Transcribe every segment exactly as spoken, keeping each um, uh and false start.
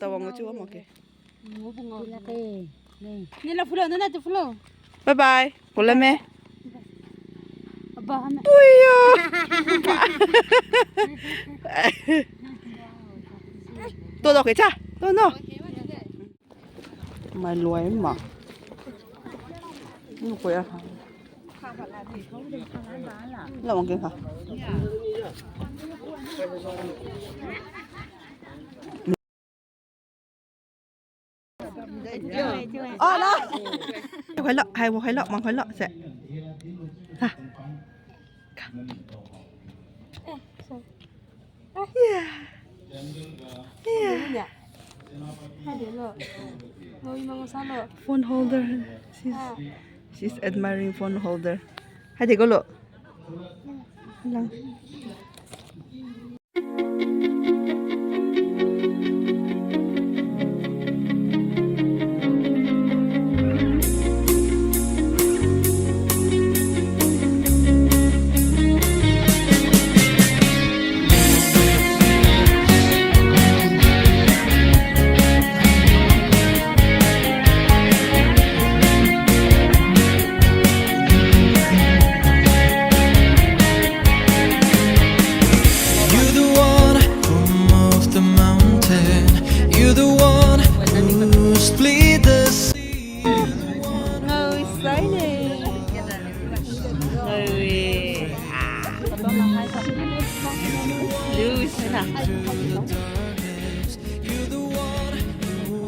Tawang ga chiu wa makge. Nila follow, nana tu follow. Bye bye. Kolame. Aba hame. Puiyo. To dok ke cha. To no. Mai luai ma. Ni ko ya. La wang ke ha. Ah, la. Hai lo, hai wo, hai lo, mang hai lo, se. Ha. Yeah. Yeah. Phone holder. She's, she's admiring phone holder. Hai de ko lo. Lang. You're the one who moved the mountain. You're the one who split the sea. Ngao sai ne. Ngao e. Lu sai na. You're the one who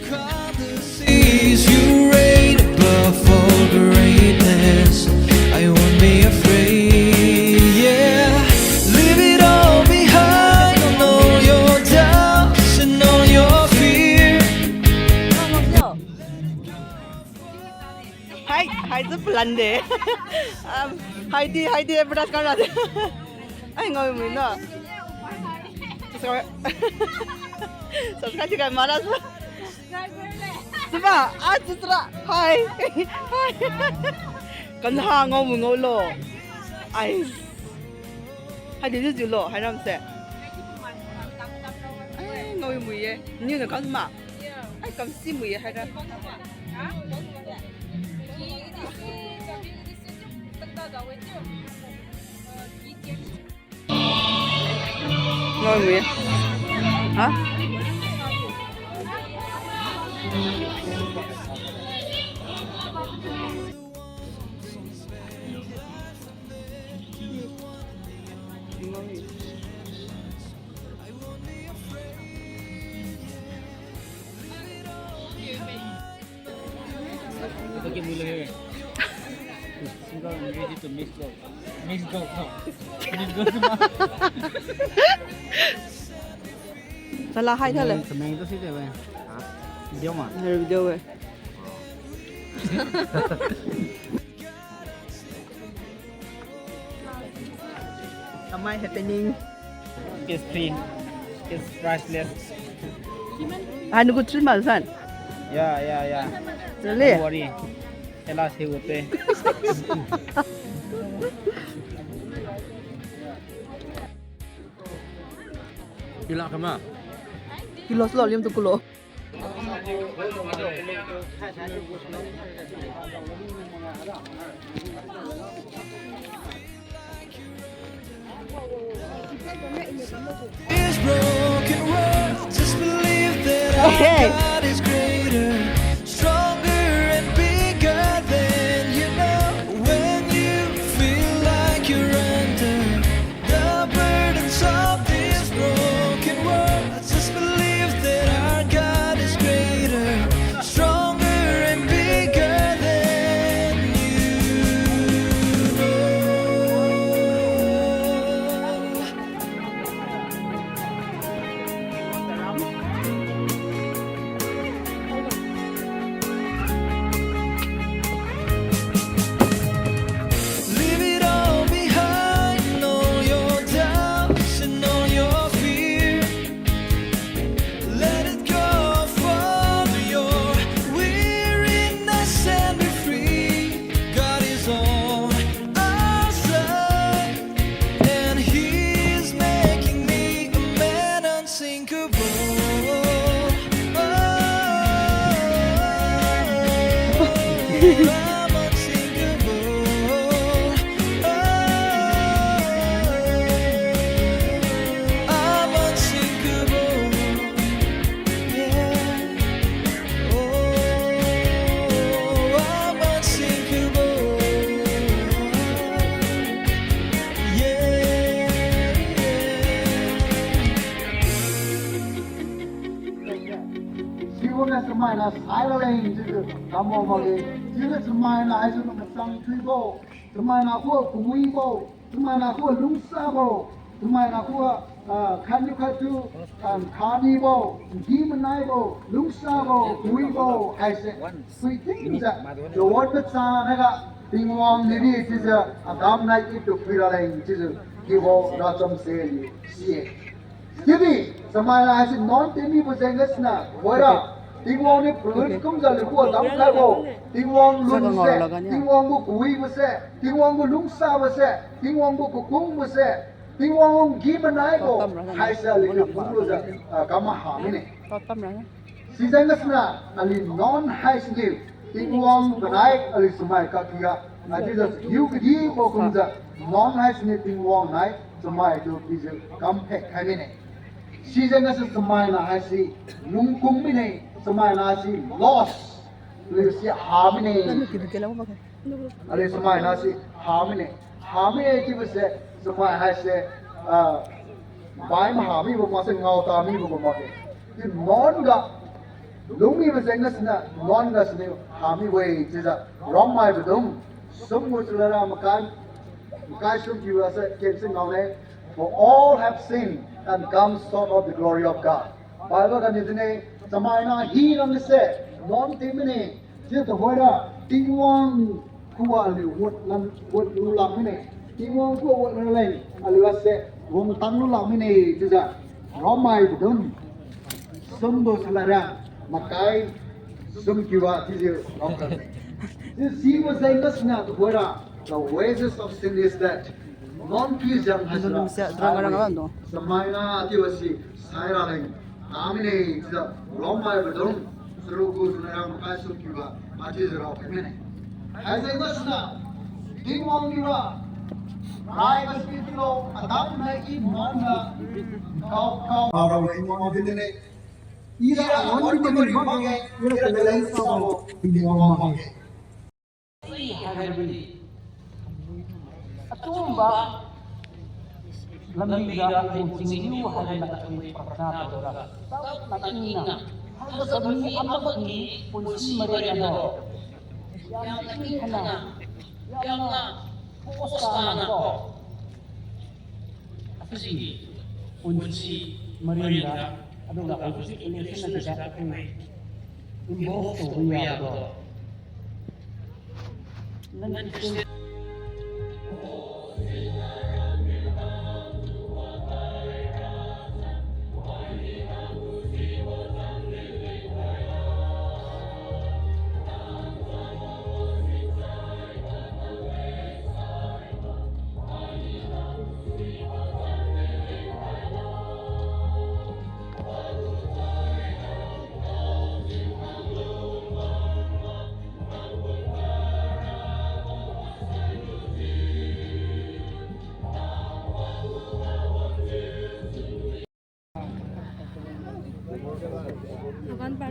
calmed the seas. You reign above all greatness. I won't be afraid, yeah. Leave it all behind, all your doubts and all your fear. Hai, hai, tu plan de. Um, hai di, hai di, beras kan rasa. Ai, ngau mi no. Subscribe. Subscribe chiu kai mara su. Suba, ah, susra. Hai. Hai. Kan ha ngau mu ngau lo. Ai. Hai di ju lo, hai ram se. Ai, ngau mu ye. Niu na kan ma. Ai, kam si mu ye, hai ram. Ngau mi. Ha? Single ingredient to mix dou. Mix dou, no. Mix dou, no. Sala hai thale. Kameng tu si de we. Ha? Video ma? Hai video we. Kamai happening. It's free. It's priceless. Ah, nugu trip ma san? Yeah, yeah, yeah. Really? Don't worry. Elas he wote. Kilo kama? Kilo selo liam tu kulo. This broken world, just believe that our God is greater, stronger and bigger than you know. When you feel like you're under, the burdens of this broken world, just believe that our God is greater, stronger and bigger than you know. Khuga chamaina sai raleng chiujiu kam wang makge. Chiujiu chamaina haise nang machang thuibo, chamaina khuga kawibo, chamaina khuga lungsabo, chamaina khuga, ah, khatniu khattu, ah, khanibo, ngi-manaibo, lungsabo, kawibo haise suitingjiu, the word machang naga Tingwang niudi chiujiu Adam nai Eve tu phui raleng chiujiu kibo racham se ni si-e. Chiudi chamaina haise nuan tinmibo jeng gasiniu hoira, Tingwang niu palut kumjiu aliu khuga damkhaibo, Tingwang lungse, Tingwang gu kawibose, Tingwang gu lungsabose, Tingwang gu kakungbo se, Tingwang gu ngi-manaibo haise aliu kunglujiu, ah, kam maha mine. Sijeng gasiniu aliu nuan haisiniu Tingwang panai aliu chamai kakiga, achiujiu hiu kadibo kumjiu nuan haisiniu Tingwang nai chamai tu pijiu kam phek khai mine. Sijeng gasu chamaina haise lungkum mine, chamaina haise loss, aliu si ha mine. Aliu chamaina si ha mine. Ha mine chiubose, chamai haise, ah, bai maha mibo makse ngao ta mibo gu makge. Chiu nuan ga lungmibo jeng gasiniu nuan gasiniu ha mibo-e chiujiu Romai padum sum gu chalad ra makai, makai sum kiu gase kem si ngaone, For all have sinned and come short of the glory of God. Bible ganiu dinne, chamaina hina mase nuan tin mine, chiu tuhoira Tingwang khuga aliu wad lan, wad lu lak mine. Tingwang khuga wad raleng aliu ase wangtang lu lak mine chiujiu Romai padum sum gu chalad ra makai sum kiu ga chiujiu ram kase. Chiu sibo jeng gasiniu tuhoira, the wages of sin is death. Nuan kiu jang haise ra, chamaina chiubo si sai raleng kam mine chiujiu Romai padum charuk gu chalad ra makai sum kiu ga achiujiu raokhai mine. Haijeng gasiniu Tingwang niura rai ga si pilo, Adam nai Eve nuan ga kao, kao, Tingwang dinne. Ira awan di mani makge, ira talent sabo Tingwang makge. Haibo-e. Achumba lammiga phunchinniu haibo na phui prarthana taora, tao na ina, haibo sa mi amabagi punsi marian do. Yamna i khana, yamna post kana ko. Asi punsi marian da, aduna haibo si relation na da khui. Involve to wi ya do. Nang Christian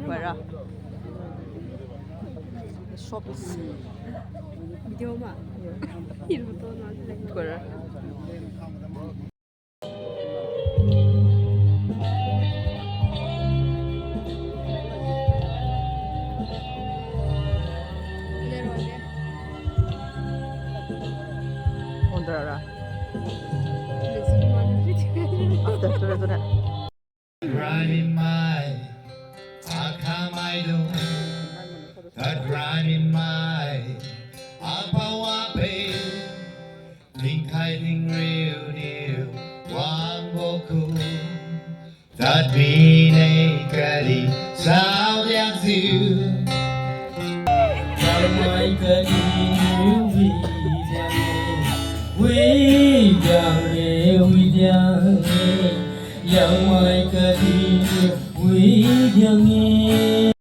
Para. Shops. Video ma. Kora. Ondrara. After, tura, tura. Rani mai, akhamai dung. Tad rani mai, apawa pe. Tingkai tingriu niu, wangbo ku. Tadmine kadi saodiakjiu. Tadmai kadi widiang e, widiang e, widiang e. Yangmai kadi widiang e.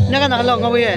Naga naga lo ngawi e.